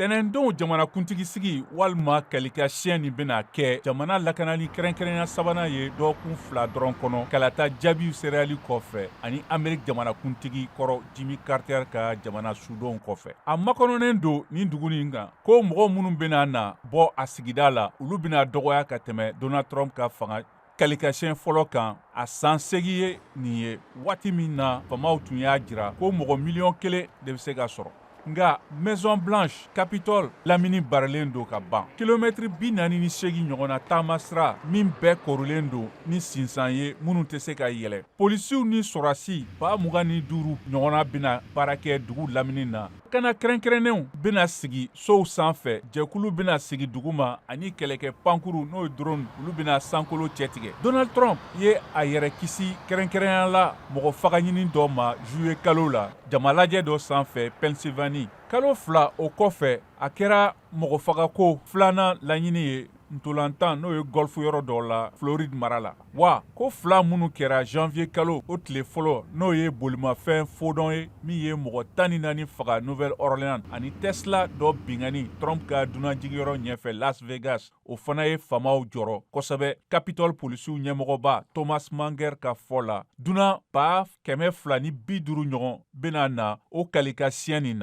Tɛnɛndon jamanakuntigi sigi walima kalikasiyɛn nin bɛna kɛ jamana lakanani kɛrɛnkɛrɛnya sabanan ye dɔgɔkun 2 dɔrɔn kɔnɔ, kalata jaabiw seereyali kɔfɛ ani Ameriki jamanakuntigi kɔrɔ Jimmy Carter ka jamana sudon kɔfɛ. A makɔnɔnen don nin dugu nin kan ko mɔgɔ minnu bɛna na bɔ a sigida la, olu bɛna dɔgɔya ka tɛmɛ Donald Trump ka fanga kalikasiyɛn fɔlɔ kan a san 8 ye nin ye, waati min na faamaw tun y'a jira ko mɔgɔ miliyɔn 1 de bɛ se ka sɔrɔ. Nka Maison Blanche, Capitole lamini barilen don ka ban. Kilomɛtiri 48 ɲɔgɔnna taama sira min bɛɛ korilen don ni sinsan ye minnu tɛ se ka yɛlɛ. Polisiw ni sɔrɔdasi 25 000 ɲɔgɔnna bɛna baara kɛ dugu lamini na. Kana kɛrɛnkɛrɛnnenw bɛna sigi sow sanfɛ, jɛkulu bɛna sigi duguma ani kɛlɛkɛ pankuru, n'o ye drone, olu bɛna sankolo cɛtigɛ. Donald Trump ye a yɛrɛ kisi kɛrɛnkɛrɛnya la mɔgɔ faga ɲini dɔ ma juillet kalo la, jamalajɛ dɔ sanfɛ Pennsylvanie. Kalo 2 o kɔfɛ, a kɛra mɔgɔ fagako filanan laɲini ye ntolantan, n'o ye golf yɔrɔ dɔ la Floride mara la. Wa ko fila minnu kɛra janvier kalo o tile fɔlɔ, n'o ye bolimafɛn fodɔn ye min ye mɔgɔ 14 faga Nouvelle-Orléans, ani Tesla dɔ binkanni Trump ka dunanjigiyɔrɔ ɲɛfɛ Las Vegas, o fana ye faamaw jɔrɔ kosɛbɛ. Capitole polisiw ɲɛmɔgɔba Thomas Manger ka fɔ la, dunan 250 ɲɔgɔn bɛna na o kalikasiyɛn nin na.